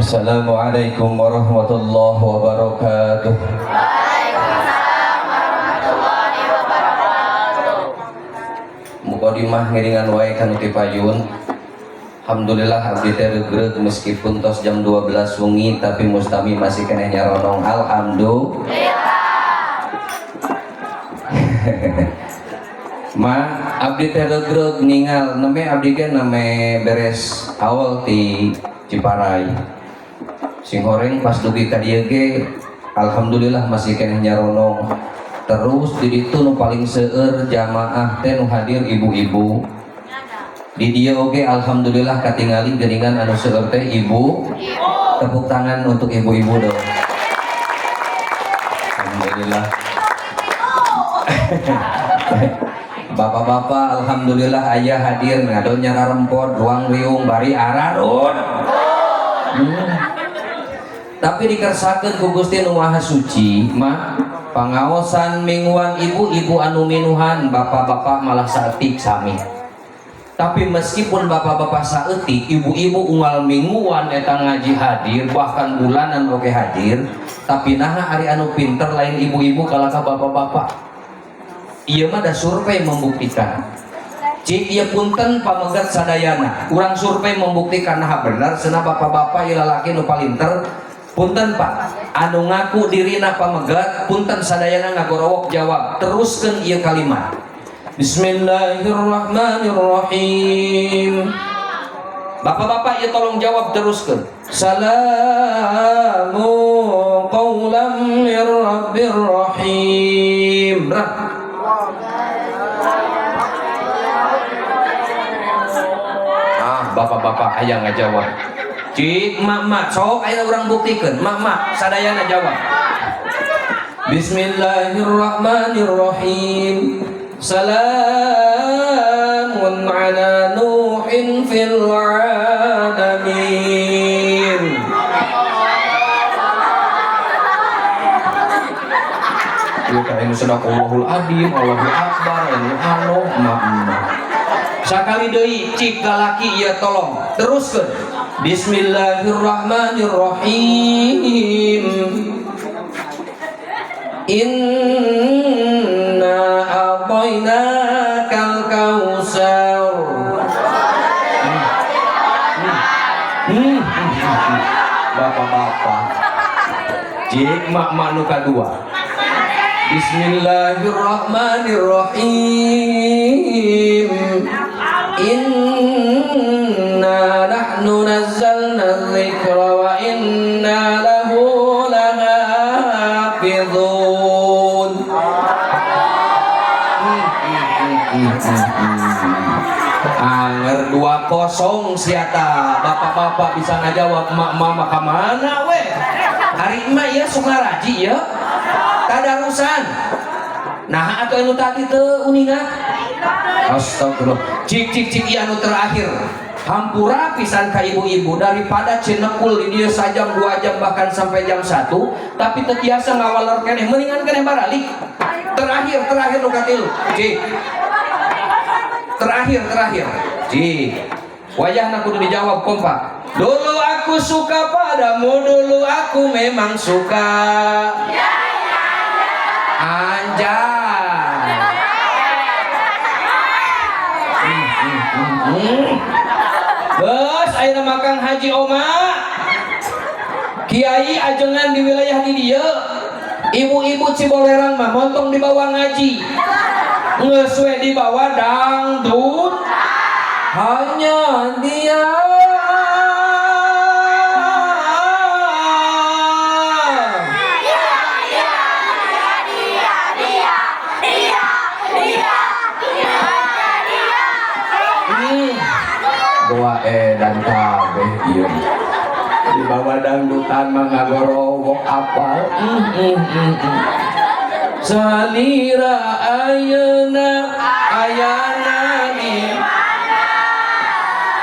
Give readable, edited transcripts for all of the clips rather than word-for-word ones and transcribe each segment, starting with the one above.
Assalamualaikum warahmatullahi wabarakatuh. Waalaikumsalam warahmatullahi wabarakatuh. Mukadimah ngiringan wae kanu ti payun. Alhamdulillah, abdi teh regreg meskipun tos jam 12 wengi, tapi mustami masih keneh nyaronong. Alhamdulillah. Ma, abdi teh regreg ningal nembe abdi ge nembe beres awal ti Ciparay. Singhoreng pas dugi ka dieu ge alhamdulillah masih keneh nyaronong. Terus di ditu nu paling seueur jamaah teh nu hadir ibu-ibu. Di dieu oge alhamdulillah katingali geuningan anu seueur teh ibu. Tepuk tangan untuk ibu-ibu dong. Alhamdulillah. Bapak-bapak alhamdulillah aya hadir ngadon nyararempot ruang riung bari ararun. Tapi dikersakeun ku Gusti Nu Maha Suci mah pangaosan mingguan ibu-ibu anu minuhan, bapak-bapak malah saeutik sami. Tapi meskipun bapak-bapak saeutik, ibu-ibu unggal mingguan eta ngaji hadir, bahkan bulanan oge hadir, tapi naha ari anu pinter lain ibu-ibu kalah ka bapak-bapak? Ieu mah da survei membuktikan. Cik, ieu punten pamegat sadayana. Urang survei membuktikan nah bener cenah bapak-bapak ieu lalaki nu palinter. Punten Pak, anu ngaku dirina pamegat, punten sadayana ngagorowok jawab. Teruskeun ieu kalimat. Bismillahirrahmanirrahim. Bapak-bapak ya tolong jawab, teruskan. Salamu qawlam mir rabbir rahim. Nah. Ah, bapak-bapak aya ngajawab. Cik, mak-mak, sok aya urang buktikeun. Mak-mak sadayana jawab. Bismillahirrahmanirrahim. Salamun ala Nuhin fil alamin. Ieu teh anu sadaqallahul adzim, Allahu akbar, anu anu mak-mak. Sakali deui cik lalaki ieu tolong teruskeun. Bismillahirrahmanirrahim. Inna a'tainakal kautsar. Bapak-bapak. Cik mak-mak nu kadua. Bismillahirrahmanirrahim. Inna nahnu nazzalna dzikra wa inna lahu lahafizun. Anger 2-0 siata. Bapak-bapak bisa ngajawab, mak-mak maka mana we? Hari emak ya sok ngaraji ya. Tadarusan. Nah atau anu tadi teu uninga? Astagfirullah. Cik cik cik ieu anu terakhir. Hampura pisan ka ibu-ibu daripada cenekul di dia sajam 2 jam bahkan sampai jam 1 tapi teu tiasa ngawaler keneh, mendingan keneh baralik. Terakhir, terakhir nu katilu. Cik. Terakhir, terakhir. Cik. Wayahna kudu dijawab kompak. Dulu aku suka padamu, dulu aku memang suka. Anjay. Bos, ayeuna Makang Haji Oma. Kiai ajengan di wilayah di dieu. Ibu-ibu Cibolerang mah montong dibawa ngaji. Geus we dibawa dangdut. Hanya dia. Dia, dia, dia, dia, dia, dia, dia. Doa edan kabeh ieu. Dibawa dangdutan mah ngagorowok apal. Salira ayeuna ayana di.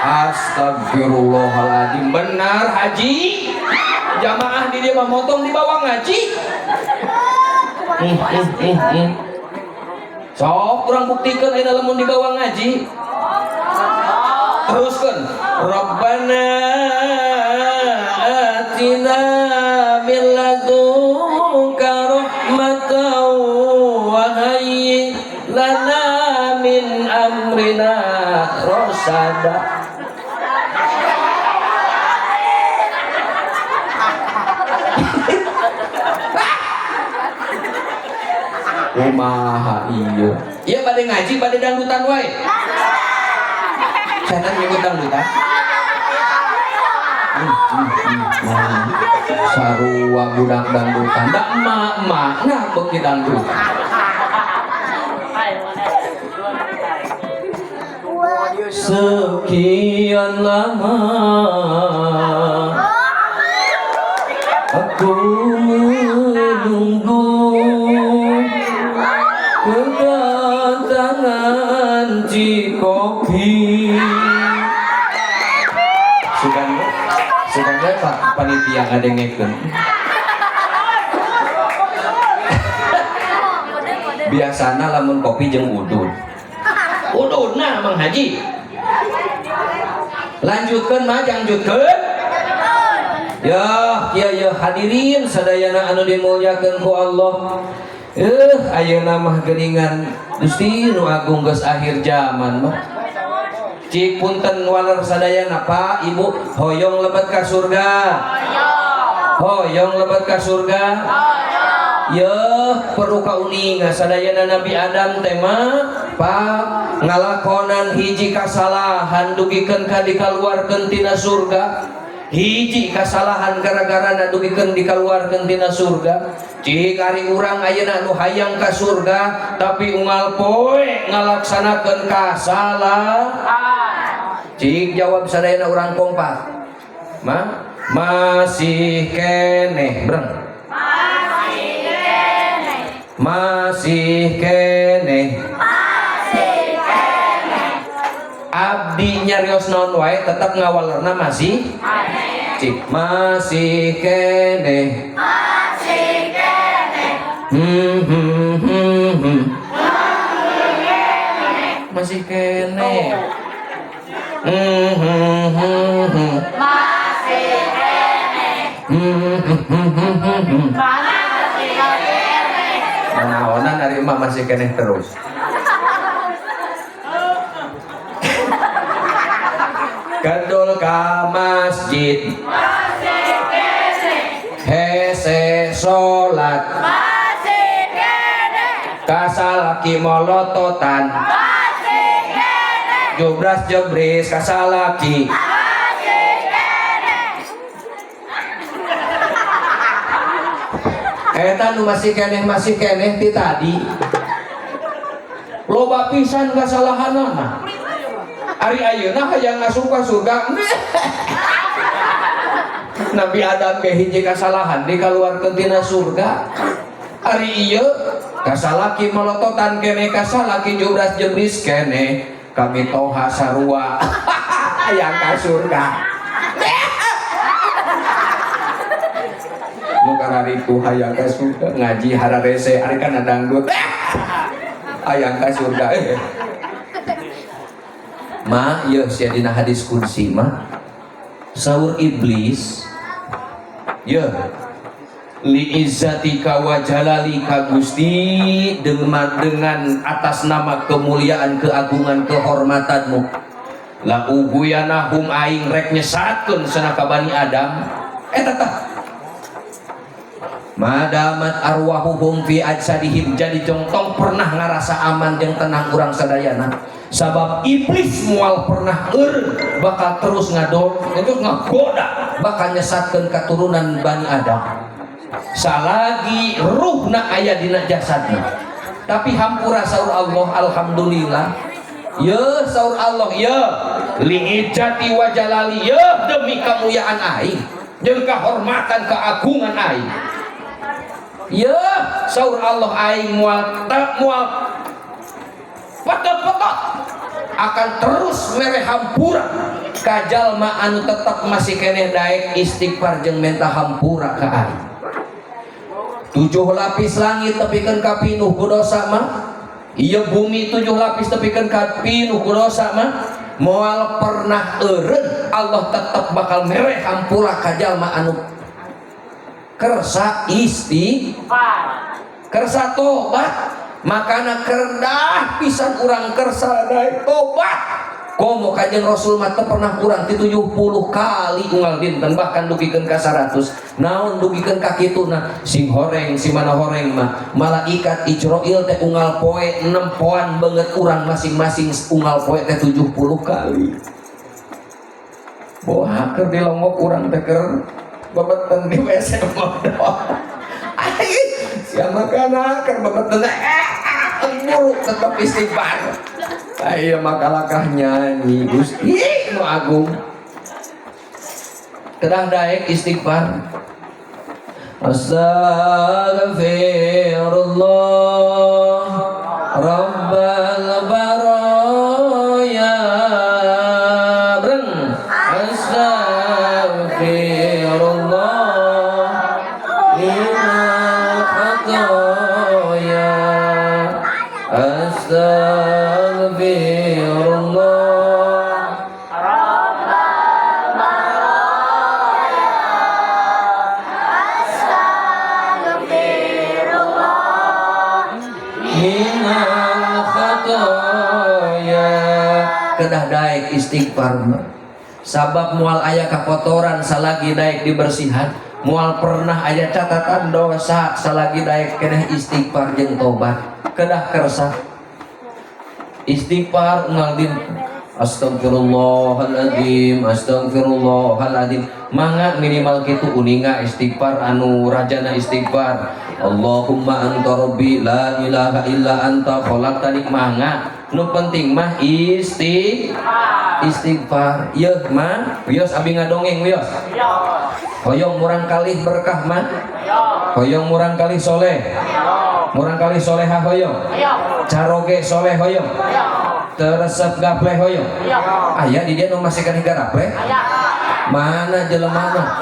Astagfirullahaladzim, benar haji jamaah di dia mah motong dibawa ngaji. Sok kurang buktikan ayeuna lamun dibawa ngaji. Teruskan. Rabbana Atina min ladunka rahmatan wa hayyi lana min amrina rasada. Kumaha ieu? Ieu bade ngaji bade dangdutan wae. Setan ngikut dangdutan. Sarua budak dangdutan. Da emak-emak nah beuki dangdutan. Sekian lama aku menunggu kedatangan Cikopi. Sugan, sugan we Pak panitia ngadengekeun. Biasana lamun kopi jeung udud. Ududna Mang Haji. Lanjutkeun mah lanjutkeun. Ya, ya ya hadirin sadayana anu dimuliakeun ku Allah. Ayeuna mah geuningan Gusti nu agung geus akhir zaman mah. Cik punten waler sadayana Pak, Ibu hoyong lebet ka surga. Hoyong lebet ka surga. Yeuh, perlu kauninga sadayana Nabi Adam teh mah Pak ngalakonan hiji kasalahan dugikeun ka dikaluarkeun tina surga. Hiji kasalahan gara-gara dugikeun dikaluarkeun tina surga. Cik ari urang ayeuna nu hayang ka surga tapi unggal poe ngalaksanakeun kasalahan. Cik jawab sadayana urang kompak. Ma masih keneh breng. Masih keneh. Masih keneh. Abdi nyarios naon wae tetep ngawalerna masih. Cik masih keneh. Masih keneh. Masih keneh. Masih keneh. Masih keneh. Naonan ari emak masih keneh terus. Kendul ka masjid. Masih keneh. Hese salat. Masih keneh. Kasalaki molototan. Masih keneh. Jubras jebris kasalaki. Masih keneh. Eta nu masih keneh ti tadi. Loba pisan kasalahanana. Ari ayeuna hayang ngasup ka surga. Nabi Adam ge hiji kasalahan dikaluarkeun tina surga. Ari ieu kasalaki molototan keneh kasalaki jubras jebris keneh kami toha sarua hayang ka surga. Nu kararitu hayang ka surga ngaji hararese ari kana dangdut hayang ka surga. Ma yeuh sia dina hadis qudsi mah saur iblis yeuh li izzatika wa jalalika Gusti dengan atas nama kemuliaan keagungan kehormatanmu la ubuyanahum aing rek nyesatkeun cenah ka Bani Adam eta tah madamat arwahuhum fi ajsadihim jadi jongtong pernah ngarasa aman jeung tenang urang sadayana sabab iblis moal pernah bakal terus ngador terus ngagoda bakal nyesatkeun katurunan Bani Adam salagi ruhna aya dina jasadna tapi hampura saur Allah alhamdulillah ye saur Allah ye liijati wa jalali ye demi kemuliaan aing jeung kehormatan keagungan aing ye saur Allah aing moal tak moal petot-petot akan terus mere hampura ka jalma anu tetep masih keneh daek istighfar jeung menta hampura ka aing. 7 lapis langit tepikeun ka pinuh ku dosa mah, ieu bumi 7 lapis tepikeun ka pinuh ku dosa mah, moal pernah eureun Allah tetep bakal mere hampura ka jalma anu Kersa istighfar, kersa tobat. Makana kedah pisan urang kersa daek tobat. Komo Kanjeng Rasul mah teu pernah kurang ti 70 kali unggal dinten, bahkan dugikeun ka 100. Naon dugikeun ka kituna? Sing horeng si mana horeng mah malaikat Ijroil teh unggal poe nempoan beungeut urang masing-masing, unggal poe teh 70 kali. Boha keur dilongok urang teh keur bebeten di WC modal. Ai, sia makana keur bebeten buru tetep istighfar. Ayo makalakah nyanyi Gusti nu agung. Kedah daek istighfar. Astaghfirullah Rabbal baraya. Breng. Astaghfirullah minal khatoya. Astaghfirullah Rabbal baraya. Astaghfirullah minal khatoya. Kedah daek istighfar mah, sabab moal aya kakotoran salagi daek dibersihan, moal pernah aya catatan dosa salagi daek keneh istighfar jeung tobat. Kedah kersa istighfar unggal dinten. Astagfirullahaladzim, astagfirullahaladzim. Mangga minimal kitu uninga istighfar anu rajana istighfar. Allahumma anta rabbi la ilaha illa anta khalaqtani. Mangga nu penting mah istighfar. Yeuh mah, wios abi ngadongeng wios. Hoyong murang kalih berkah mah. Hoyong murang kalih soleh. Murang kalih soleha hoyong. Caroge soleh hoyong. Teu resep gaple hoyong. Aya di dia nu masih keneh garaple? Mana jelemana?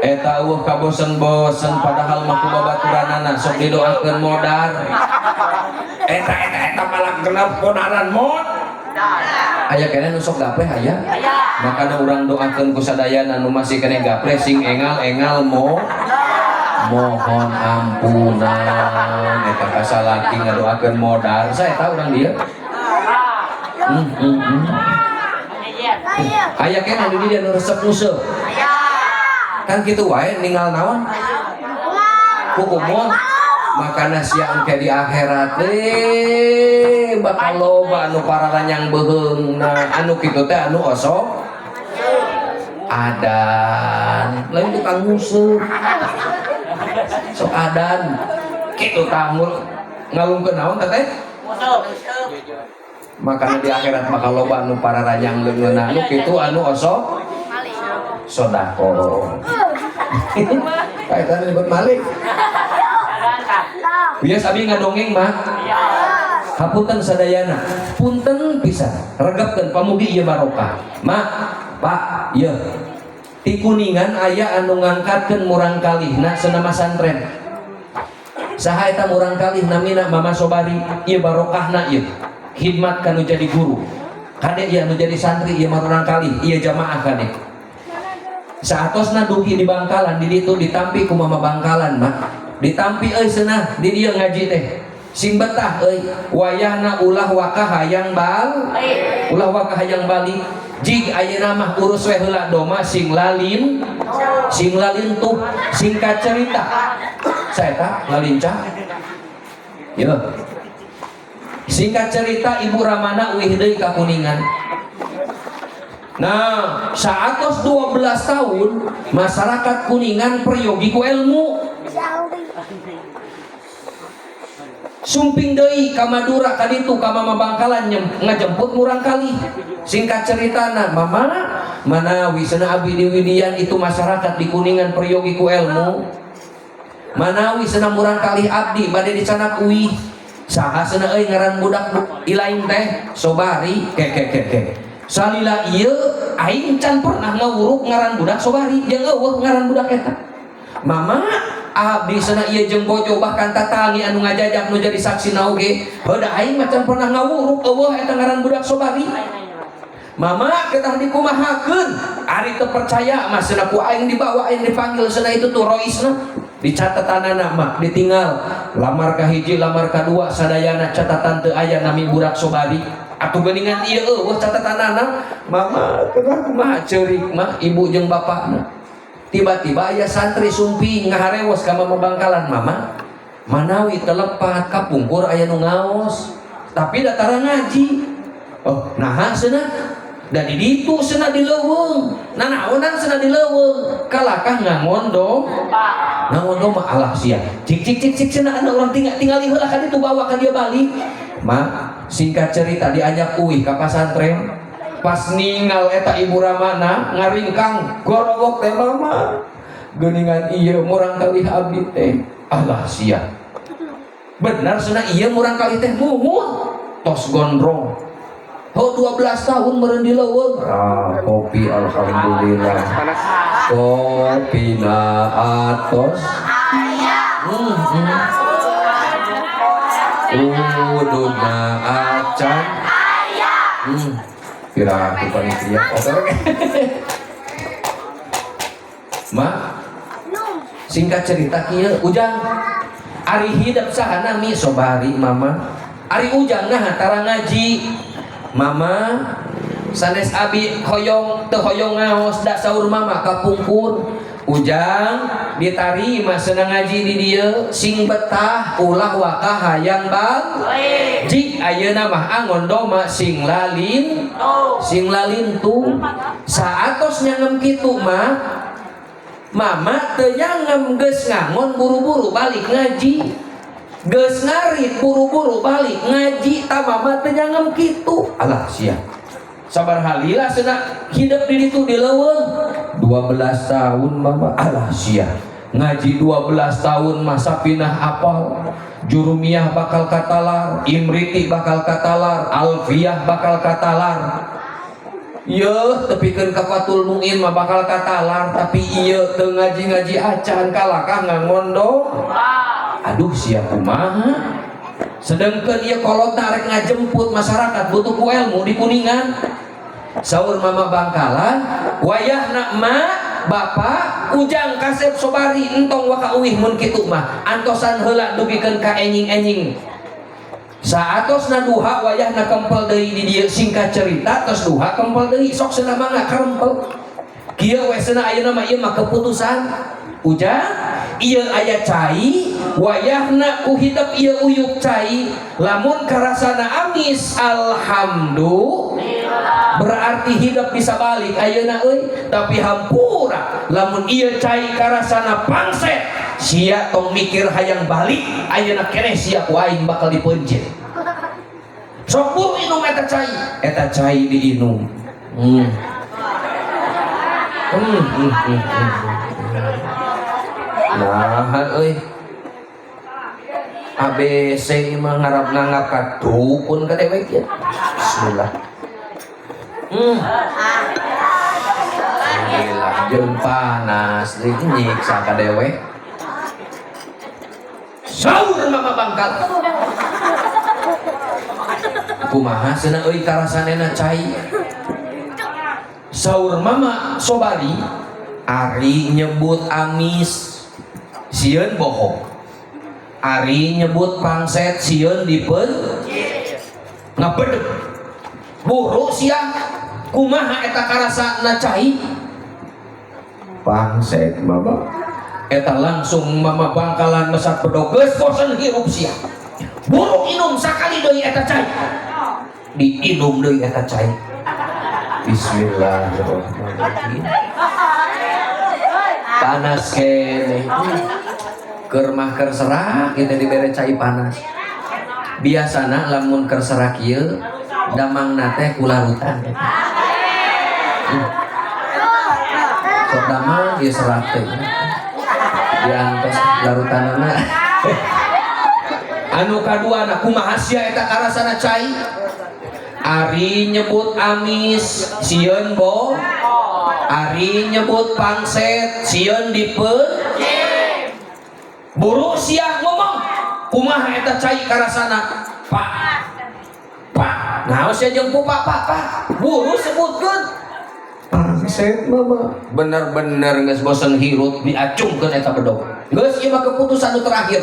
Eta eueuh kabosen-bosen, padahal mah ku babaturanana sok didoakeun modar. Eta eta eta malah genap modaran mod. Aya keneh nu sok gaple aya. Makana urang doakeun ku sadayana nu masih keneh gaple sing engal-engal mo mohon ampunan eta kasalaki ngadoakeun modar. Saya tahu urang dia. Aya keneh di dieu nu resep nguseup. Kan kitu wae ninggal naon? Kukumul. Makana sia engke di akhirat bakal loba anu pararanyang beuheungna. Anu kitu teh anu osok adan, lain tukang nguseup. Sok adan kitu tah ngalungkeun naon teh? Makana di akhirat bakal loba anu pararanyang leungeunna, anu kitu anu osok sodako. Kaitan nyebut malik. Biasa abi ngadongeng mah. Hapunten sadayana, punten pisan, regepkeun pamugi ieu barokah. Mak, Pak, ieu di Kuningan aya anu ngangkatkeun murang kalihna senama santren. Saha eta murang kalih? Namina Mama Sobari. Ieu barokahna ieu. Khidmat kanu jadi guru. Kade ieu anu jadi santri, ieu murang kalih, ieu jamaah kade. Saatosna dugi di Bangkalan, di ditu ditampi ku Mama Bangkalan mah. Ditampi euy cenah di dieu ngaji teh. Sing betah euy, wayahna ulah waka hayang bal, ulah waka hayang balik. Jig ayeuna mah urus we heula doma sing lalin, sing lalintuh. Singkat cerita, saya tak lalincah. Yo. Singkat cerita, Ibu Ramana uih deui ka Kuningan. Nah, saatos 12 tahun masyarakat Kuningan peryogi ku ilmu. Sumping deui ka Madura, ka ditu ka Mama Bangkalan ngajemput murang kali. Singkat ceritana, Mama manawi cenah abi di Widian itu masyarakat di Kuningan peryogi ku ilmu. Manawi cenah murang kali abdi bade dicanak uih. Saha cenah euy ngaran budak ilaing teh? Sobari. Ke ke ke ke. Salila ieu aing can pernah ngawuruk ngaran budak Sobari, jeung eueuh ngaran budak eta. Mama abdi cenah ieu jeung bojo, bahkan tatangi anu ngajajak nu jadi saksi na oge. Heuda aing mah can pernah ngawuruk, eueuh eta ngaran budak Sobari. Mama ketah dikumahakeun, ari teu percaya mah cenah ku aing dibawa, aing dipanggil cenah itu tuh roisna. Di catatanana mah ditinggal lamar ka hiji, lamar ka dua, sadayana catatan teu aya nami budak Sobari. Atuh geuningan ieu euweuh catatanana. Mama kedah kumaha, ceurik mah ibu jeung bapakna. Tiba-tiba aya santri sumping ngaharewos ka Mama Bangkalan, "Mama, manawi telepat kapungkur aya nu ngaos tapi datara ngaji." "Oh, naha?" cenah. "Da di ditu," cenah, "di leuweung." "Nanaonan?" cenah, "di leuweung kalakah ngangon dong, ngangon domba." "Alah sia, cik cik cik cik," cenah, "anu urang tinggal tingali heula ka ditu, bawa ka dia balik." Ma, singkat cerita diajak uih ka pasantren. Pas ningal eta ibu ramana ngaringkang gorogok teh, "Mama, geuningan ieu murang kali abdi teh." "Alah sia, bener," cenah, "ieu murang kali teh?" "Muhun, tos gondrong." Oh, 12 tahun meureun di leuweung. Ah, kopi, alhamdulillah. Panas. Kopi na atos. Ududna acan. Kira aku panitia. Oke, oke. Ma, singkat cerita kieu, Ujang. Ari hidep saha nami? Sobari, Mama. Ari Ujang nah tara ngaji? Mama, sanes abi hoyong teu hoyong ngaos, da saur mama kapungkur, "Ujang ditarima senang ngaji di dieu sing betah, ulah waka hayang bang jik ayeuna mah angon domba sing lalin sing lalintu." Saatos nyangem kitu mah, mama teu nyangem, geus ngangon buru-buru balik ngaji, geus ngarit buru-buru balik ngaji, ta mama teu nyangem kitu. "Alah sia, sabar halila," cenah, "hidup di ditu di leuweung?" "12 tahun, Mama." "Alah sia, ngaji 12 tahun masa pinah apal jurumiyah bakal katalar, imriti bakal katalar, alfiyah bakal katalar. Yeuh, tepikeun ka Fathul Muin mah bakal katalar, tapi ieu teu ngaji-ngaji acan kalakah ngangon domba. Aduh sia, kumaha?" Sedangkan ieu kolotna rek ngajemput masyarakat butuh ku ilmu di Kuningan. Saur Mama Bangkalan, "Wayahna ma bapak Ujang Kasep Sobari entong waka uwih, mun kitu mah antosan heula dugikeun ka enjing-enjing." Saatosna duha, wayahna kempel deui di dieu. Singkat cerita tos duha kempel deui. "Sok," cenah, "mangga karempel kieu we," cenah, "ayeuna mah ieu mah keputusan Ujang. Ieu aya cai, wayahna ku hidep ieu uyuk cai, lamun karasana amis, alhamdulillah, berarti hidup bisa balik ayeuna euy. Tapi hampura, lamun ieu cai karasana pangset, sia tong mikir hayang balik ayeuna keneh, sia ku aing bakal dipencet. Sok buru inum eta cai." Eta cai diinum. Nah, euy. ABC mah ngarap nganggap ka dukun ka dewek ya. Bismillah. Alhamdulillah, jeung panas deui nyiksa ka dewek. Saur Mama Bangkal, "Kumaha," cenah, "euy karasanena cai?" Saur Mama Sobari, "Ari nyebut amis sieun bohong, ari nyebut pangset sieun dipen ngabedeg. Buru sia, kumaha eta karasana cai?" "Pangset, Mama." Eta langsung Mama Bangkalan mesat bedog, "Geus bosen hirup sia, buru inum sakali deui eta cai." Diinum deui eta cai. Bismillahirrahmanirrahim. Panas kene. Keur mah keur serak kita dibere cai panas. Biasana lamun keur serak ieu damangna teh kularutan. Sok damang ieu serak teh. Diantos larutanana. Anu kaduana, "Kumaha sia eta karasana cai?" "Ari nyebut amis sieun bo, ari nyebut pangset sieun dipe. Buru sia ngomong, kumaha eta cai karasana?" Pak, pak. Nah, sia jeung pupa papa. Buru sebutkeun. Pangset, Mama. Bener-bener geus bosen hirut diacungkeun eta bedog. Geus, ieu mah keputusan nu terakhir.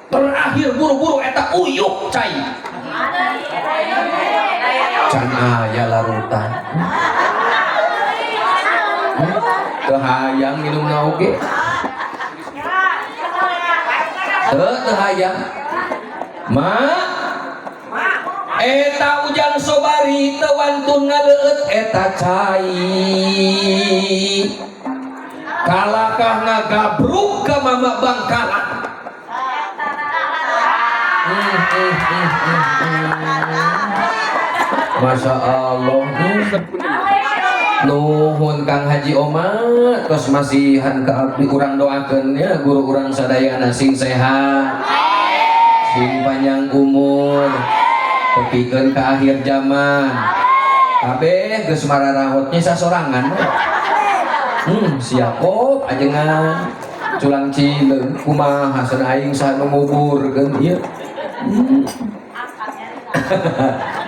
Terakhir, buru-buru eta uyuk cai. Can aya larutan. Teu hayang minumna oge. Teu, teu hayang. Ma, eta Ujang Sobari teu wantun ngaleueut eta cai. Kalakah ngagabruk ka Mama Bangkalan. Masya Allah. Nuhun Kang Haji Oma tos masihan ka abdi. Urang doakeun ya guru urang sadayana sing sehat, sing panjang umur, tepikeun ka akhir zaman. Kabeh geus mararaot nya sasorangan. Siap ajengan culang cileung kumaha cenah aing saha nu nguburkeun ieu.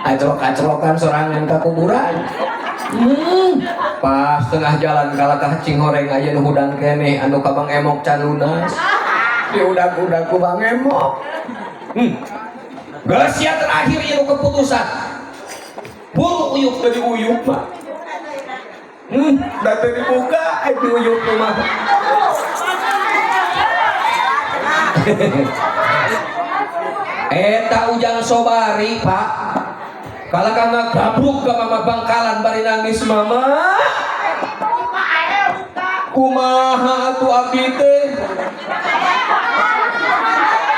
Acrok-acrokan sorangan ka kuburan. Pas tengah jalan kalakah cinghoreng aya nu hudang keneh anu ka Bang Emok can lunas. Diudag-udag ku Bang Emok. Geus sia, terakhir ieu keputusan. Buru uyuk teh diuyuk mah. Da teu dibuka eh diuyuk mah. Eta Ujang Sobari, Pak. Kalakah ngagabruk ka Mama Bangkalan bari nangis, "Mama. Kumaha atuh abdi teh?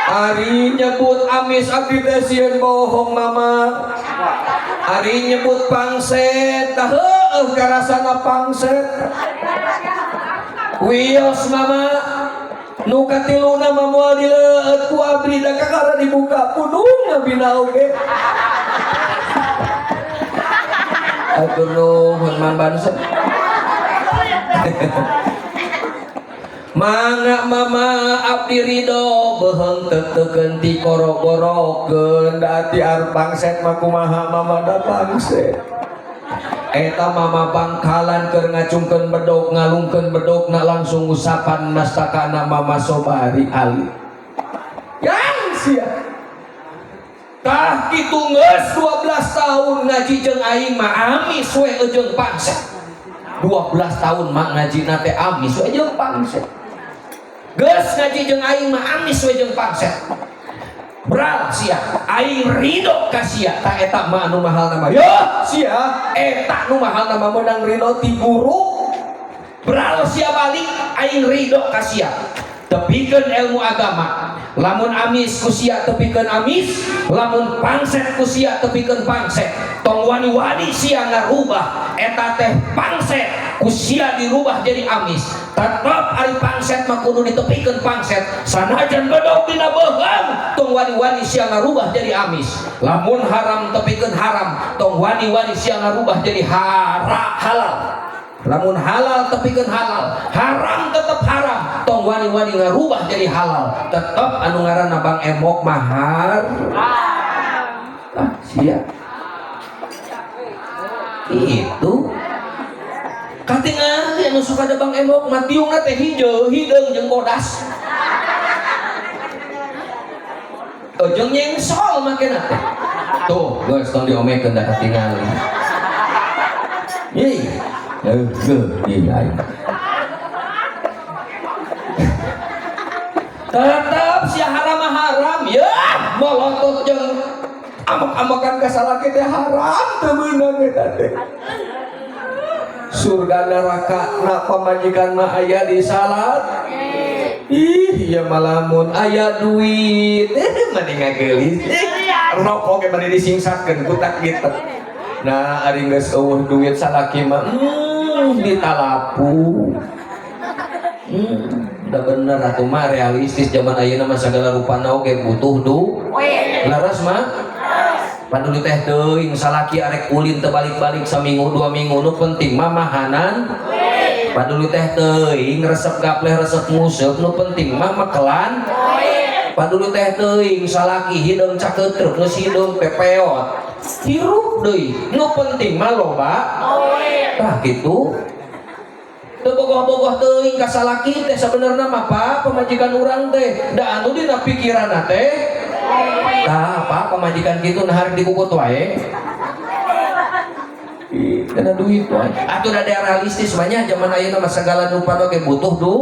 Ari nyebut amis abdi teh sieun bohong, Mama. Ari nyebut pangset tah heueuh karasana pangset. Wios, Mama, nu katiluna mah moal dileueut ku abdi da kakara dibuka pundung abina oge." Atur nuhun, Mang Banset. Mangga, Mama, abdi ridho beuheung teu ti koroborokeun Da ati ar pangset mah kumaha, Mama, da pangset. Eta Mama Bangkalan keur ngacungkeun bedog, ngalungkeun bedogna, langsung usapan mastakana Mama Sobari Ali. Yang sia. Tah kitu, geus 12 tahun ngaji jeung aing mah amis we jeung pangset. 12 tahun mah ngaji teh amis we jeung pangset. Geus ngaji jeung aing mah amis we jeung pangset. Bral sia, aing ridho ka sia. Tah eta mah anu mahal nama. Yo sia. Eta nu mahal nama meunang ridho ti guru. Bral sia balik, aing ridho ka sia. Tepikeun ilmu agama. Lamun amis ku sia tepikeun amis, lamun pangset ku sia tepikeun pangset. Tong wani-wani sia ngarubah eta teh pangset ku sia dirubah jadi amis. Tetep ari pangset mah kudu ditepikeun pangset. Sanajan bedog dina beuheung, tong wani-wani sia ngarubah jadi amis. Lamun haram tepikeun haram, tong wani-wani sia ngarubah jadi halal. Lamun halal tepikeun halal, haram tetep haram, tong wani-wani ngarubah jadi halal. Tetep anu ngaranna Bang Emok mahar. Ah, sia. Itu katingali anu suka ada Bang Emok mah tiungna teh hijau, hideung jeung bodas. Jeung nyengsol makena teh. Tuh, geus tong diomekeun da katingali. Ih. Iya. Tetap si haram haram ya, molotot jeung Amak-amakan ka salaki teh haram, teu meunang eta teh. Surga neraka na pamajikan mah aya di salat. Ih, ya malamun aya duit mending ngageulis. Rokok ge bade disingsatkeun ku tak gitu. Nah, ari geus eueuh duit salaki mah ditalapu. Udah bener atuh mah, realistis zaman ayeuna mah sagala rupana oge butuh du. Leres mah. Paduli teh teuing salaki arek ulin teu balik-balik saminggu 2 minggu, nu penting mah mahanan. Paduli teh teuing resep gapleh resep nguseup, nu penting mah makelan. Paduli teh teuing salaki hideung caketruk geus hideung pepeot. Hirup deui. Nu penting mah loba. Tah kitu. Teu bogoh-bogoh teuing ka salaki teh sabenerna mah, Pak, pamajikan urang teh. Da anu dina pikiranna teh. Tah, Pak, pamajikan kitu nah harek dikukut wae. Ih, karena duit wae. Atuh da realistis banyak zaman ayeuna mah segala rupa oge butuh du.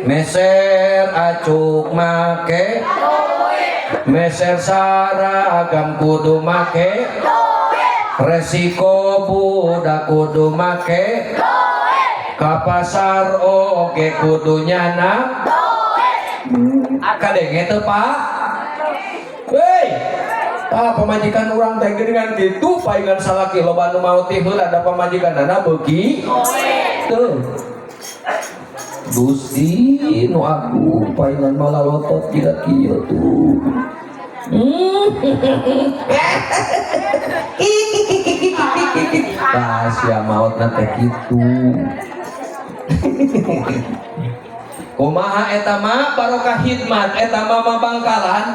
Meser acuk make. Meser saragam kudu make. Resiko budak kudu make. Ka pasar oge kudu nyandak. Kadenge teu, Pak? Hei. Ah, pamajikan urang teh geuningan kitu paingan salaki loba nu maot ti heula da pamajikanana beuki teu. Gusti nu aku paingan malah lotot jiga kieu tuh. Tah sia maotna teh kitu. Kumaha eta mah barokah khidmat eta mah Bangkalan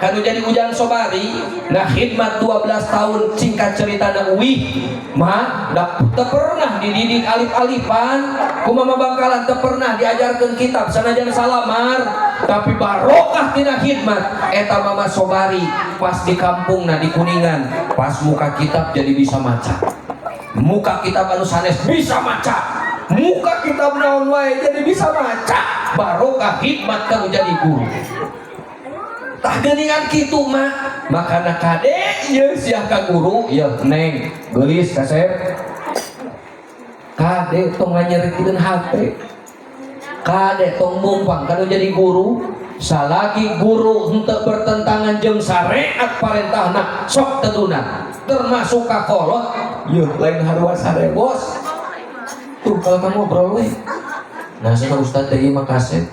kanu jadi Ujang Sobari. Nah, khidmat 12 tahun, singkat cerita na uih mah da teu pernah dididik alif-alifan kumaha Bangkalan, teu pernah diajarkeun kitab sanajan salamar, tapi barokah tina khidmat eta Mama Sobari pas di kampung, nah di Kuningan, pas muka kitab jadi bisa maca, muka kitab anu sanes bisa maca, muka kitab naon wae jadi bisa maca, barokah khidmat kanu jadi guru. Tah geuningan kitu mah, makana kade ieu sia ka guru ieu, neng geulis kasep, kade tong nganyerikeun hate, kade tong mumpang kanu jadi guru. Salagi guru henteu bertentangan jeung syariat parentahna, sok tedunan, termasuk ka kolot. Yeuh, lain haruas hare bos tuh kalau kamu ngobrol we. Nah, sama ustad teh mah kasep.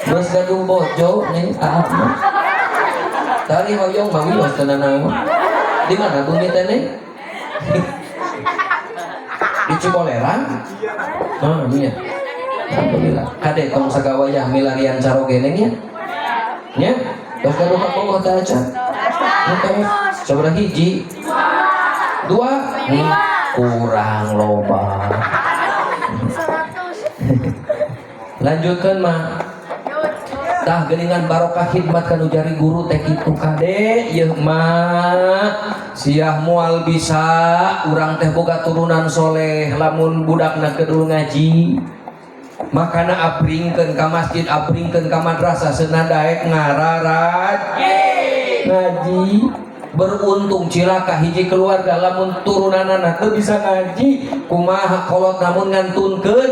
Geus gaduh bojo nih, ah mah. Tari hoyong mah wios teu nanaon. Di mana bumi teh, Neng? Di Cibolerang? Oh, iya. Alhamdulillah. Kade tong sagawayah milarian caroge, Neng, nya. Nya? Tos gaduh kabogoh teh acan? Tos. Sabaraha hiji? Dua? Kurang loba. Lanjutkan mah. Tah geuningan barokah khidmat kanu jari guru teh kitu, kade yeuh mah siah moal bisa urang teh boga turunan soleh lamun budakna kedul ngaji. Makana abringkeun ka masjid, abringkeun ka madrasah, cenah daek ngararaj ngaji. Beruntung cilaka hiji keluarga lamun turunanana teu bisa ngaji. Kumaha kolot namun ngantunkeun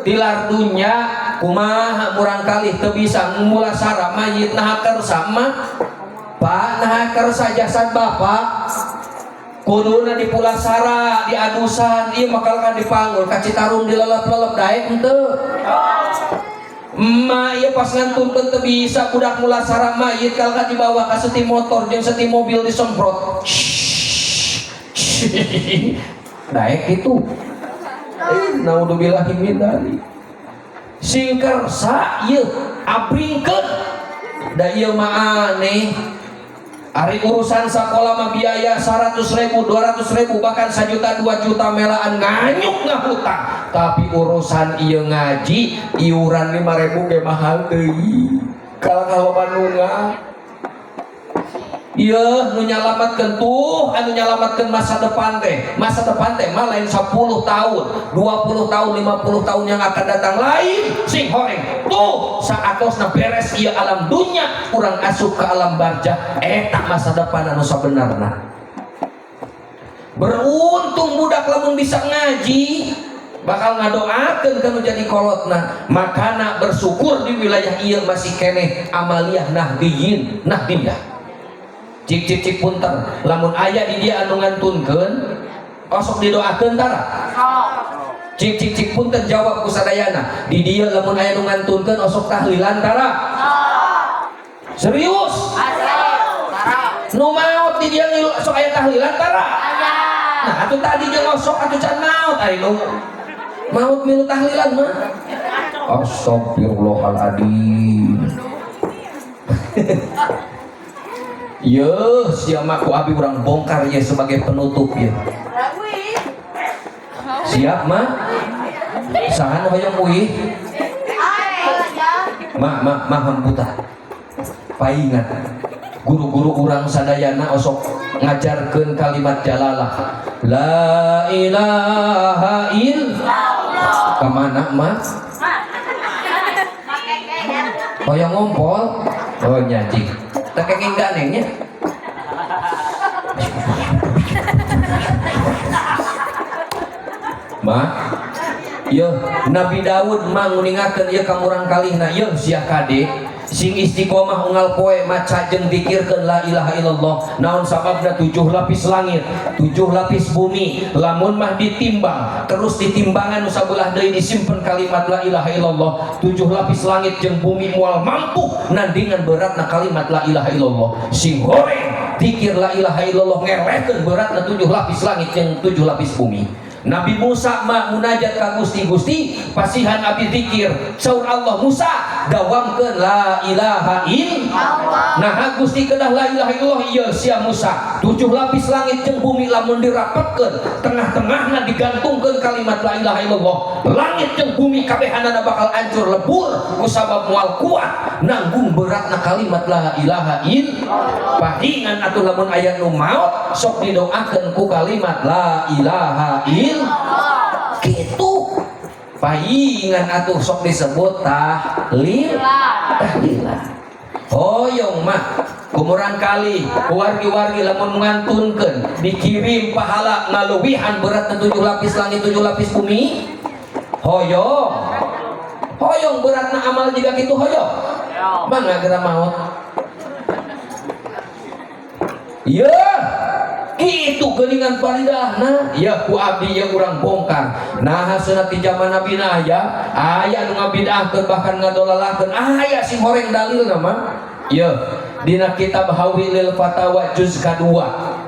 tilar dunya, kumaha murang kalih teu bisa mulasara mayit, naha kersa mah, Pak, naha kersa jasad bapak kuduna dipulasara, diadusan ieu bakal kan dipanggul ka Citarum, dilelep-lelep, daek henteu? Emak ieu pas ngantunkeun teu bisa budak mulasara mayit, kalkan dibawa ka seti motor jeung seti mobil disemprot, daek kitu? Eh, naudzubillahi min dzalik. Sing kersa ieu abringkeun da ieu mah aneh. Ari urusan sekolah mah biaya 100 ribu, 200 ribu, bahkan 1 juta, 2 juta melaan nganyuk ngahutang. Tapi urusan ieu ngaji, iuran 5 ribu ge mahal deui. Kalau kalau Bandungan. Iya, nu nyalamatkeun tuh, anu nyalamatkeun masa depan teh. Masa depan teh mah lain 10 tahun, 20 tahun, 50 tahun yang akan datang, lain sing horeng. Tuh, saatosna beres ieu alam dunya, urang asup ke alam barzah, eta masa depan anu sabenarna. Beruntung budak lamun bisa ngaji, bakal ngadoakeun kanu jadi kolotna. Makana bersyukur di wilayah ieu masih keneh amaliyah nahdiyin, nahdiyah. Cik cik cik punten, lamun aya di dia anu ngantunkeun, osok didoakeun tara? Cik cik cik punten, jawab ku sadayana. Di dia lamun aya nu ngantunkeun, osok tahlilan tara? Serius? Nu maot di dia ngilu sok aya tahlilan tara? Nah, atuh tadi jeung osok atuh can maot, ari nu maot milu tahlilan mah. Astagfirullahaladzim. Yeuh, sia mah ku abi urang bongkar ya sebagai penutup ya. Siap mah? Saha nu hoyong uih? Ma ma ma hamputa. Paingat. Guru-guru urang sadayana osok ngajarkeun kalimat jalalah. La ilaha illallah. Kamana mah? Hoyong ngompol? Oh nyajik. Teu kenging ganengnya. Ma, yeuh Nabi Daud mah nguningakeun ieu ka murang kalihna, yeuh sia kade sing istiqomah unggal poe maca jeung dikirkeun la ilaha illallah. Naon sababna? 7 lapis langit, 7 lapis bumi, lamun mah ditimbang terus ditimbangan nu sabelah deui disimpen kalimat la ilaha illallah, 7 lapis langit jeung bumi moal mampu nandingan beratna kalimat la ilaha illallah. Sing horeng dikir la ilaha illallah ngelehkeun beratna 7 lapis langit jeung 7 lapis bumi. Nabi Musa mah munajat ka Gusti, Gusti pasihan abdi zikir. Saur Allah, Musa dawamkeun la ilaha illallah. Nah Gusti kedah la ilaha illallah ieu sia Musa. 7 lapis langit jeung bumi lamun dirapatkeun, tengah-tengahna digantungkeun kalimat la ilaha illallah, langit jeung bumi kabehanana bakal hancur lebur kusabab moal kuat nanggung beratna kalimat la ilaha illallah. Pahingan atuh lamun aya nu maot sok didoakeun ku kalimat la ilaha illallah. Gitu pahingan atuh sok disebut tahlil tahlilan. Hoyong mah kumurang kali wargi-wargi lamun ngantunkeun dikirim pahala ngaluwihan berat 7 lapis langit 7 lapis bumi. Hoyong hoyong beratna amal jiga kitu hoyong mangga geura maot. Yeuh kitu geuningan paridahna ya ku abdi ya urang bongkar. Nah sunat di zaman Nabi na aya aya nu ngabid'ahkeun bahkan ngadolalakeun aya sing horeng dalilna mah. Yeuh dina kitab Hawilil Fatawa juz kadua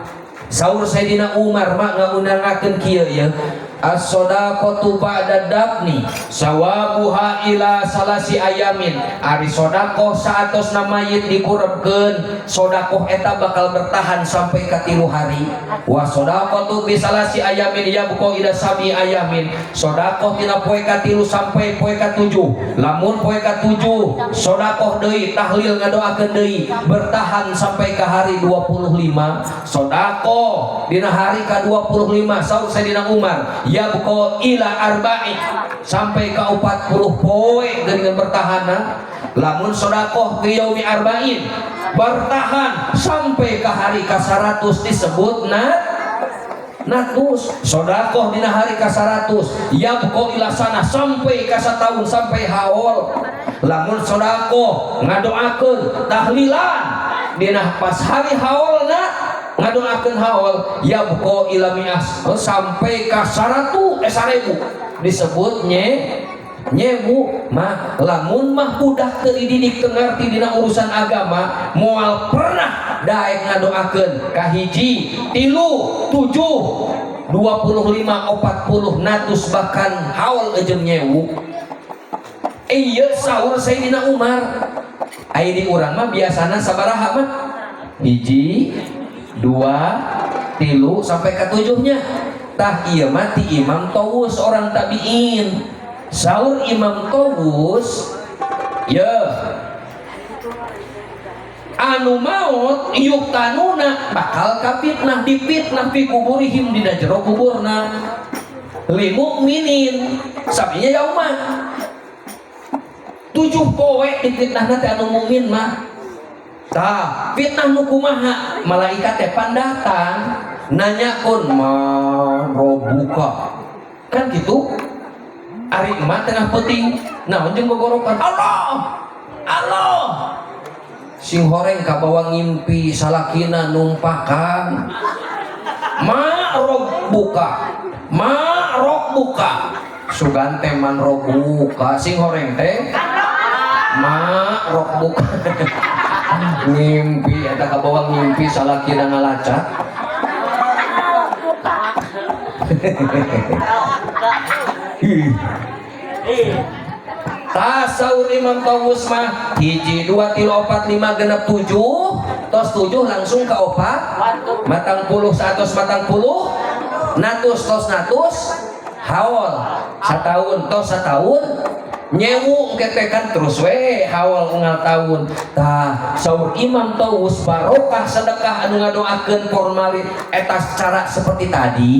saur Sayyidina Umar mah ngaundangakeun kieu yeuh, as-sadaqatu ba'da dafni sawabuha ila salasi ayamin. Ari sedekah saatosna mayit dikurebkeun, sedekah eta bakal bertahan sampai ka 3 hari. Wa sadaqatu bi salasi ayamin yabqa ila sabi ayamin. Sedekah tina poe ka-3 sampai poe ka-7. Lamun poe ka-7 sedekah deui tahlil ngadoakeun deui bertahan sampai ka hari 25. Sedekah dina hari ka-25 saur Sayyidina Umar yabqa ila arba'i sampai ka 40 poe dengan bertahan. Lamun sedekah di yaumi arba'in bertahan sampai ke hari ka-100 disebut natus. Sedekah dina hari ka-100 yabqa ila sana sampai ka satahun sampai haul. Lamun sedekah ngadoakeun tahlilan dina pas hari haulna ngadoakeun haul yabqa ila mi'as sampai ka 100 1000 disebut nyewu. Mah lamun mah budak teu dididik teu ngarti dina urusan agama moal pernah daek ngadoakeun kahiji 3 7 25 40 natus bahkan haul jeung nyewu. Ieu saur Sayyidina Umar. Ai di urang mah biasana sabaraha mah? 1 2 3 sampai ka 7-nya. Tah ieu mah ti Imam Tawus orang tabiin. Saur Imam Tawus ye anu maot yuktanuna bakal kafitnah dipitnah fi kuburihim dina jero kuburna li mukminin sabinya yauma 7 poe dipitnahna teh anu mukmin mah. Tah fitnah nu kumaha malaikat teh pandatang nanyakeun marobuka kan gitu. Ari emak tengah peuting naon jeung gogorokan Allah Allah sing horeng kabawa ngimpi salakina numpakan ma robbuka ma robbuka sugan teh man robbuka sing horeng teh ma robbuka ngimpi eta kabawa ngimpi salakina ngalacak. Tasaur Imam Tawus mah 1 2 3 4 5 6 7 Tos 7 langsung ke opat 40, 140, natus. Tos natus haul setahun. Tos setahun nyewu ketekan terus we haul unggal tahun. Tah, saur Imam Taus, barokah sedekah anu ngadoakeun formalin eta cara seperti tadi.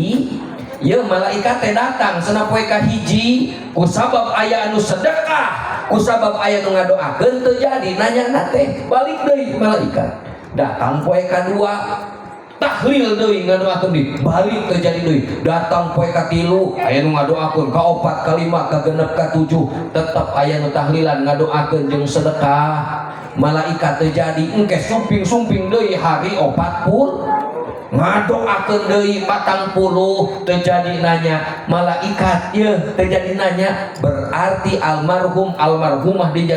Ya, malaikat teh datang cenah poe kahiji kusabab aya anu sedekah, kusabab aya nu ngadoakeun, teu jadi nanya teh. Balik deui malaikat datang poe kadua, tahlil deui, ngadoakeun deui, balik teu jadi deui. Datang poe katilu, aya nu ngadoakeun, kaopat, kalima, kagenep, katujuh, tetep aya nu tahlilan, ngadoakeun jeung sedekah, malaikat teu jadi. Engke sumping-sumping deui hari 40, ngadoakeun deui 40, teu jadi nanya malaikat. Ye, teu jadi nanya berarti almarhum almarhumah di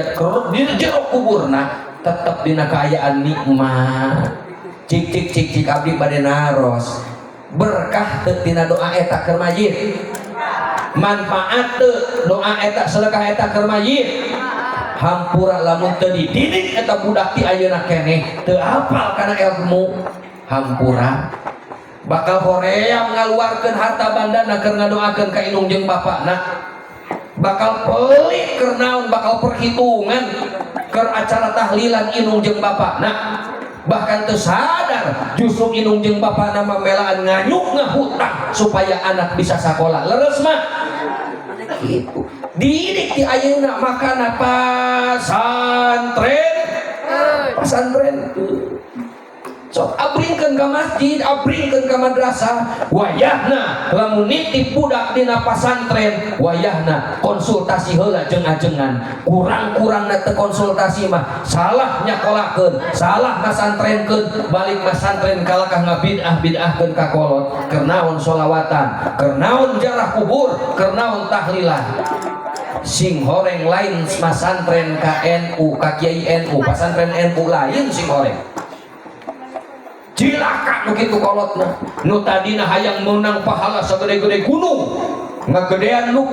jero kuburna tetep dina kaayaan nikmat. Cik cik cik cik, abdi bade naros, berkah teu tina doa eta keur mayit? Manfaat teu doa eta, sedekah eta keur mayit? Hampura, lamun teu dididik eta budak ti ayeuna keneh, teu hafal kana ilmu, hampura, bakal hoream ngaluarkeun harta bandana keur ngadoakeun ka indung jeung bapakna, bakal pelit keur naon, bakal perhitungan keur acara tahlilan indung jeung bapakna. Bahkan teu sadar justru indung jeung bapakna mah melaan nganyuk ngahutang supaya anak bisa sakola. Leres mah gitu, didik di ayeuna. Makana pasantren, pasantren sok abringkeun ka masjid, abringkeun ka madrasah. Wayahna lamun nitip budak dina pasantren, wayahna konsultasi heula jeung ajengan. Kurang-kurangna teu konsultasi mah salah nyakolakeun, salah masantrenkeun. Balik masantren kalakah ngabid'ah bid'ahkeun ka kolot. Keur naon solawatan, keur naon jarah kubur, keur naon tahlilan? Sing horeng lain masantren ka NU, ka Kiai NU, pasantren NU lain. Sing horeng cilaka nu kitu kolotna. Nu tadina hayang menang pahala sagede-gede gunung, ngagedean nu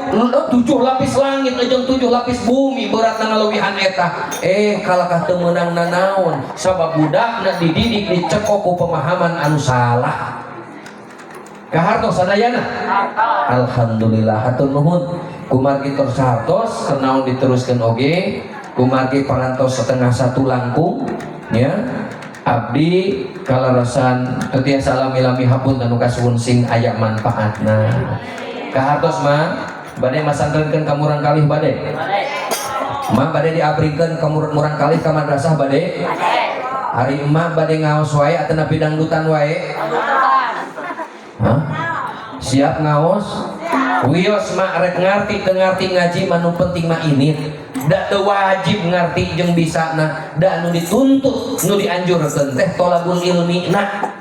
tujuh lapis langit jeung tujuh lapis bumi beratna ngaleuwihan eta, kalakah teu meunang nanaon, sabab budakna dididik, dicekok ku pemahaman anu salah. Kahartos sadayana? Alhamdulillah, hatur nuhun. Kumargi tos hartos, kenaon diteruskeun oge, kumargi parantos 12.30 langkung ya. Abdi kalarasan teu tiasa lami-lami, hapunten nu kasuhun, sing aya manfaatna. Kahartos mah? Bade masantrenkeun ka murang kalih bade? Ma bade diabringkeun ka murang kalih ka madrasah bade? Ari emak bade ngaos wae atanapi dangdutan wae? Hah? Siap ngaos? Wios mak, rek ngarti teu ngarti ngaji mah, nu penting mah ini da teu wajib ngarti jeung bisa. Nah, da nu dituntut, nu dianjurkeun teh tolabul ilmi. Nah,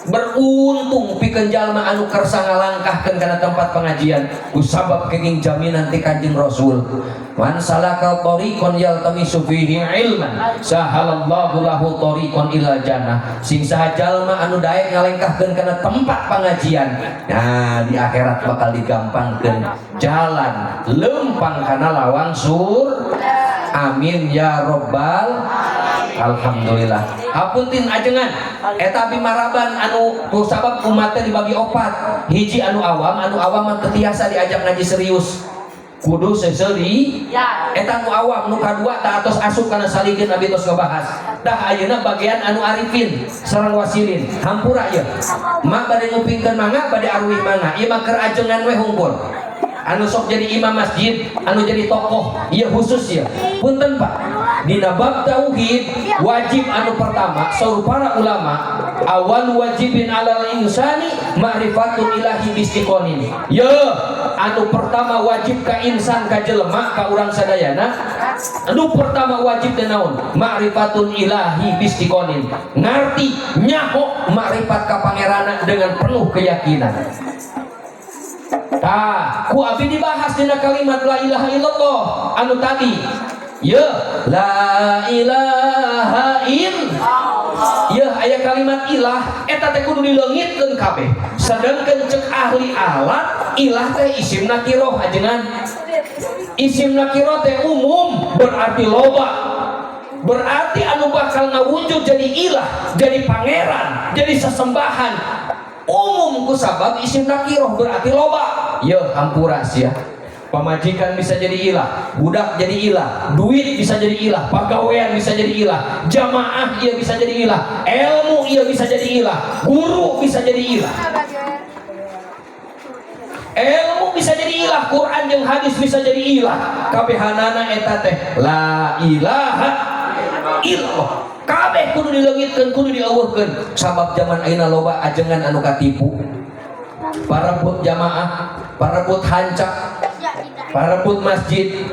beruntung pikeun jalma anu kersa ngalangkahkeun kana tempat pengajian, kusabab kenging jaminan ti Kanjeng Rasul, man salaka tariqan yaltamisu fihi ilman sahalallahu lahu tariqan ila jannah. Sing saha jalma anu daek ngalengkahkeun kana tempat pengajian, nah, di akhirat bakal digampangkeun jalan lempang kana lawang sur. Amin ya robbal. Alhamdulillah. Hapunten ajengan, eta abi maraban anu kusabab umat teh dibagi opat. Hiji anu awam, anu awam mah teu tiasa diajak ngaji serius, kudu seseuri. Eta anu awam. Nu kadua tah atos asup kana salikin, abi tos ngebahas. Tah, ayeuna bagian anu arifin sareng wasilin. Hampura ye, mak bade ngupingkeun mangga, bade aruih mangga, ieu mah keur ajengan we hungkul, anu sok jadi imam masjid, anu jadi tokoh ieu khusus ya. Punten Pak, dina bab tauhid wajib anu pertama, saur para ulama, awal wajibin alal insani ma'rifatul ilahi bistiqonin. Ye, anu pertama wajib ka insan, ka jelema, ka urang sadayana, anu pertama wajib teh naon? Ma'rifatul ilahi bistiqonin, ngarti nyaho makrifat ka pangerana dengan penuh keyakinan. Tah, ku abi dibahas dina kalimat la ilaha illallah anu tadi. Ye, la ilaha illallah. Ye, aya kalimat ilah eta teh kudu dileungitkeun kabeh. Sedangkan cek ahli alat, ilah teh isim nakiroh ajengan. Isim nakiroh teh umum, berarti loba. Berarti anu bakal ngawujud jadi ilah, jadi pangeran, jadi sesembahan umum ku sabab isim nakiroh, berarti loba. Ye, hampura sia. Pamajikan bisa jadi ilah, budak jadi ilah, duit bisa jadi ilah, pagawean bisa jadi ilah, jamaah iya bisa jadi ilah, ilmu iya bisa jadi ilah, guru bisa jadi ilah. Ilmu bisa jadi ilah, Quran jeung hadis bisa jadi ilah. Kabehanana eta teh la ilaha illallah. Kabeh kudu dileungitkeun, kudu dieuweuhkeun. Sabab zaman ayeuna loba ajengan anu katipu. Parebut jamaah, parebut hancap, parebut masjid.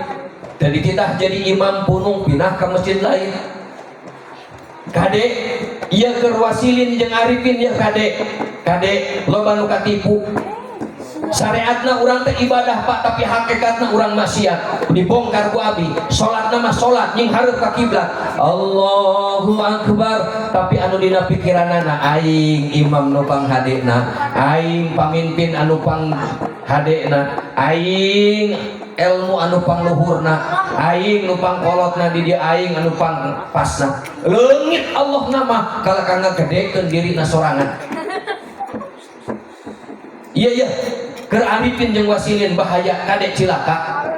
Jadi kita jadi imam punung, pindah ke masjid lain. Kade, ieu keur wasilin jeung arifin ya kade. Kade, loba nu katipu. Syariatna urang teh ibadah, Pak, tapi hakikatna urang maksiat. Dibongkar ku abi. Salatna mah salat nying hareup ka kiblat, Allahu akbar, tapi anu dina pikiranana aing imam nu panghadena, aing pamimpin anu panghadena, aing ilmu anu pangluhurna, aing nu pangkolotna di dieu, aing anu pangpasna. Leungit Allah nama kalau kang ngagedekeun dirina sorangan. Iya, keur arifin jeung wasilin bahaya, kade, cilaka.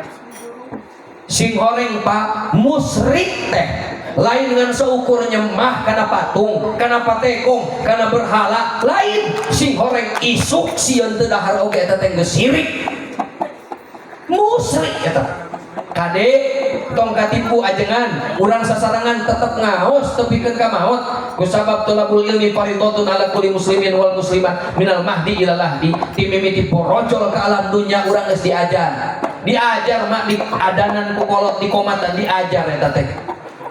Sing horeng, Pak, musyrik teh lain dengan seukur nyembah kana patung, kana patekong, kana berhala, lain. Sing horeng, isuk sieun teu dahar oge eta teh geus sirik, musyrik eta. Kade, tong katipu ajengan. Urang sasarangan tetep ngaos tepikeun ka maot, kusabab tolabul ilmi fardhatun ala kulli muslimin wal muslimat minal mahdi ila lahdi. Ti mimiti borojol ke alam dunya urang geus diajar, diajar mak, di adanan ku kolot, di komatan diajar eta teh.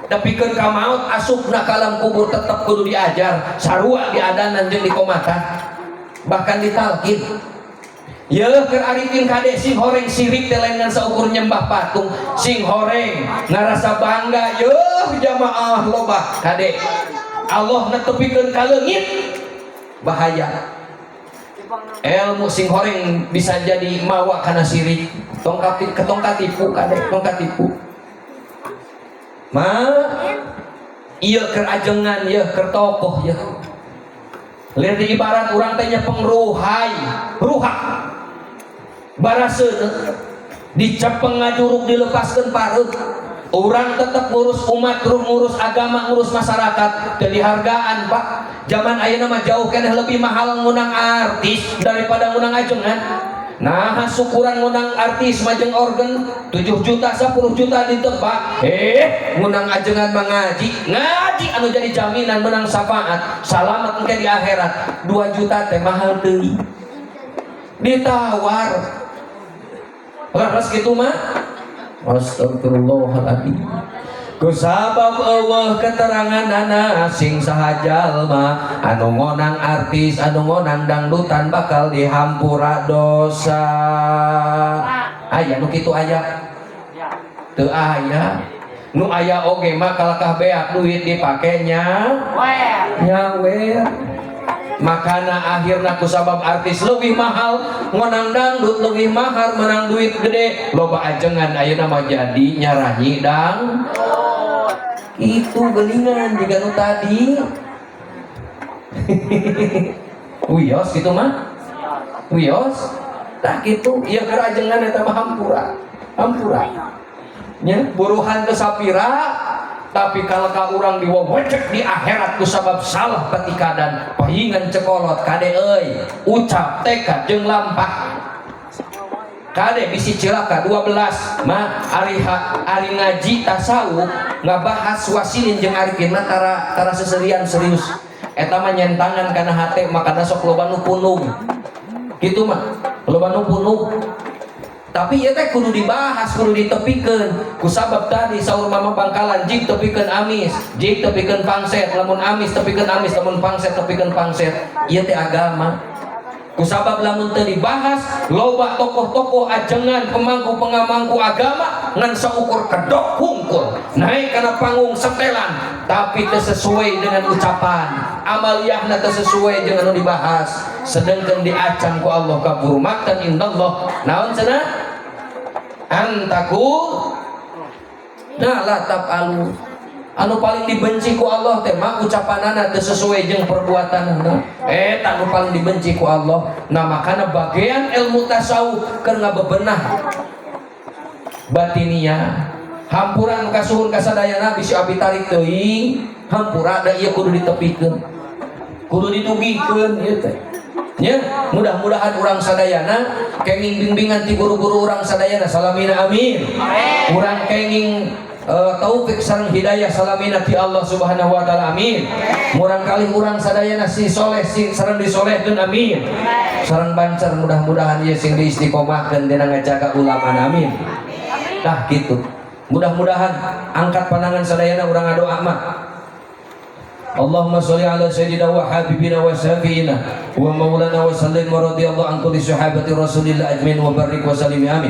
Tepikeun ka maot, asupna ka alam kubur tetep kudu diajar, sarua di adanan jeung di komatan, bahkan ditalkin. Ye, keur arifin, kade, sing horeng, sirik teh lain ngan saukur nyembah patung. Sing horeng, ngarasa bangga ye jamaah loba, kade, Allah netepikeun ka leungit, bahaya. Ilmu, sing horeng, bisa jadi mawa kana sirik. Tong ketong katipu, kade, tong katipu. Ma iya, keur ajengan ye, keur tokoh ye. Lihat, di ibarat urang teh nyepeng ruhai, ruhak baraseun dicepeng ngajuruk, dilepaskan pareut. Orang tetap ngurus umat, terus ngurus agama, ngurus masyarakat, jadi hargaan, Pak. Zaman ayeuna mah jauh keneh lebih mahal ngundang artis daripada ngundang ajengan. Nah, syukuran ngundang artis majeng organ 7 juta, 10 juta ditebak. Eh, ngundang ajengan mengaji, ngaji anu jadi jaminan menang syafaat, salamat engke di akhirat. 2 juta teh mahal deui. Ditawar. Leres gitu mah. Astagfirullahaladzim. Kusabab euweuh keterangan, sing saha jalma anu ngonang artis, anu ngonang dangdutan bakal dihampura dosa? Aya nu kitu? Aya teu? Aya. Nu aya oge mah kalakah beak duit dipakenya nyawer. Makana akhirna kusabab artis lebih mahal, ngonang dangdut lebih mahal, menang duit gede, loba ajengan ayeuna mah jadi nyaranyi dang itu geningan jiga nu tadi. Wios gitu mah, wios. Nah, gitu ya, keur ajengan eta mah hampura, hampura nya, buruhan ke sapira. Tapi kalau ka urang diwawecek di akhirat ku sabab salah patikadan pahingan cekolot. Kade euy, ucap, tekad jeung lampah, kade, bisi cilaka. 12 ma ari ari ngaji tasawuf ngabahas wasilin jeung arifin mah tara tara seserian serius. Eta mah nyentangan kana hate, makana sok loba nu punung kitu mah, loba nu punung. Tapi ya teh kudu dibahas, kudu ditepikeun, kusabab tadi saur Mama Bangkalan, jig tepikeun amis, jig tepikeun pangset, lamun amis tepikeun amis, lamun pangset tepikeun pangset. Ieu teh agama. Kusabab lamun teu dibahas, loba tokoh-tokoh ajengan, pemangku pengamangku agama ngan saukur kedok hungkul naik kana panggung setelan, tapi teu sesuai dengan ucapan, amaliyahna teu sesuai dengan anu dibahas. Sedangkan diancam ku Allah, kabur maqtan indallah, naon cenah, antaku nah la taf'alu. Anu paling dibenci ku Allah teh mah ucapanana teu sesuai jeung perbuatanana. Eta anu paling dibenci ku Allah. Nah, makana bagian ilmu tasawuf keur ngabebenah batinia. Hampura kasuhun kasadayana, bisi abi tarik teuing. Hampura, da ieu kudu ditepikeun, kudu ditugikeun ieu teh nya. Mudah-mudahan urang sadayana kenging bimbingan ti guru-guru urang sadayana salamina, amin. Urang kenging taufik sareng hidayah salamina ti Allah Subhanahu wa taala, amin. Murang kali urang sadayana si soleh si sareng disolehkeun, amin. Sareng bancar, mudah-mudahan ieu sing diistiqomahkeun dina ngajaga ulama, amin. Nah, gitu. Mudah-mudahan angkat pandangan sadayana, urang ngadoa mah. Allahumma sholli ala sayyidina wa habibina wa syafi'ina wa maulana wa sallim wa radiyallahu an kulli sahabati Rasulillah ajmain wa barik wa sallim, amin.